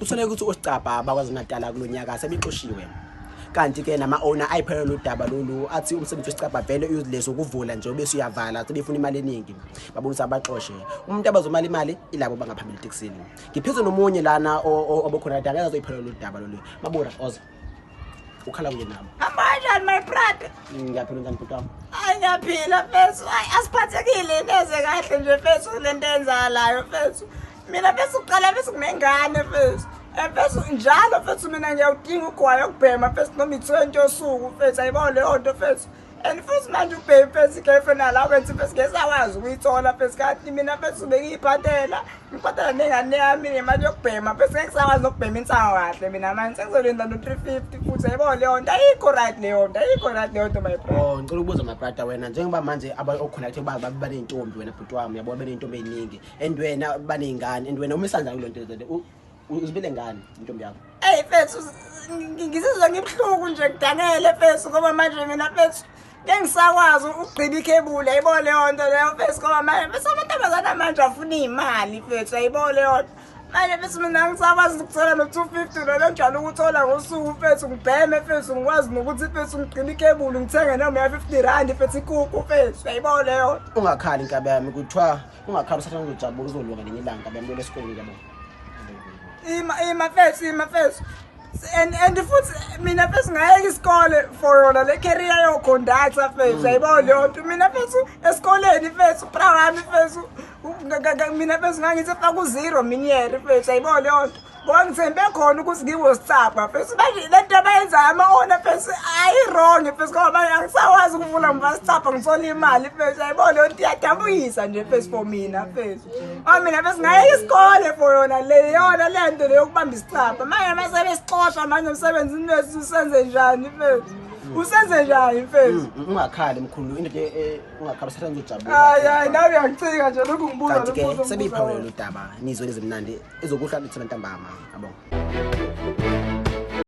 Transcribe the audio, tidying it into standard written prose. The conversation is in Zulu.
Kutholeke ukuthi osicabha bakwaZulu-Natal kulo nyaka sebexoshiwe. Kanti ke nama-owner ayiphelele udaba lolu athi umsebenzi wesicabha vele useless ukuvula nje bese uyavala sebefuna imali eningi. Babona ukuthi abaxoshe. Umuntu abazomala imali ilabo bangaphambili etekisini. Ngiphethe nomunye lana obokhona kade angeke azoyiphelela udaba lolu. Mabura oza. Ukhala kunye nami. Hamba kanjani my brother? Ngiyaphila njani bhuti wami? Hayi ngiyaphila mfethu. Hayi asiphathekile neze kahle nje mfethu lento enzakalayo mfethu. Mina mfethu uqala mfethu kunengane mfethu. Mfethu njalo mfethu mina ngiyawudinga ugwayi okubhema mfethu noma i-20 yosuku mfethu ayibona leyo nto mfethu. And futhi manje ubhemi mfethu i-girlfriend allowance mfethu ngesakwazi ukuyithola mfethu kanti mina mfethu bengiyiphathela ngiphathela nengane yami ngemali yokubhema mfethu ngeke ngisakwazi nokubhema insango kahle mina manje sengizolinda no-350 futhi ayibona leyo nto ayikho right leyo nto ayikho right leyo nto my brother. Oh, ngicela ukubuza my brother wena njengoba manje okhona babe baney'ntombi wena bhuti wami uyabona beney'ntombi ey'ningi and wena baney'ngane and wena umisa njani kulo nto le uzibile ngani intombi yakho? Eyi mfethu ngizizwa ngibuhlungu nje ngidangele mfethu ngoba manje mina mfethu ngeke ngisakwazi ukugqiba ikhebuli ayibona leyo nto leyo mfethu ngoba manje mfethu amantombazane manje afuna iy'mali mfethu ayibona leyo nto. Manje mfethu mina ngisakwazi ukuthola no-250 lolo njalo ukuthola ngosuku mfethu ngibheme mfethu ngikwazi nokuthi mfethu ngigqibe ikhebuli ngithenge noma ya-50 rand mfethu ikukhu mfethu ayibona leyo nto. Ungakhali inkabi yami kuthiwa ungakhali usathane uzojabula uzolunga ngelinye ilanga inkabi yami esikoleni ngiyabonga. Ima mfethu ima mfethu. And futhi mina mfethu ngayeka isikole for yona le career yo-conductor mfethu ayibona leyo nto. Mina mfethu esikoleni mfethu bra wami mfethu mina mfethu ngangithi faka u-0 miniere mfethu ayibona leyo nto. Ngoba ngithembe khona ukuthi ngiwosicabha mfethu manje le nto abayenzayo ama-owner mfethu ayi-wrong mfethu ngoba manje angisakwazi ukuvula ngivasicabha ngithole imali mfethu ayibona leyo nto iyadabukisa nje mfethu for mina mfethu. Oh mina mfethu ngayeka isikole for yona le yona le nto le yokubamba isicabha. Manje mase besixosha manje emsebenzini wethu usenze njani mfethu? Usenze njani mfethu? Ungakhali mkhulu into ungakhali usathane uzojabula. Hayi hayi nawe uyangicika nje lokhu ngibuza Kanti ke sebeyiphawulele udaba nizwe lezimnandi ezokuhla lethina ntambama yabonga.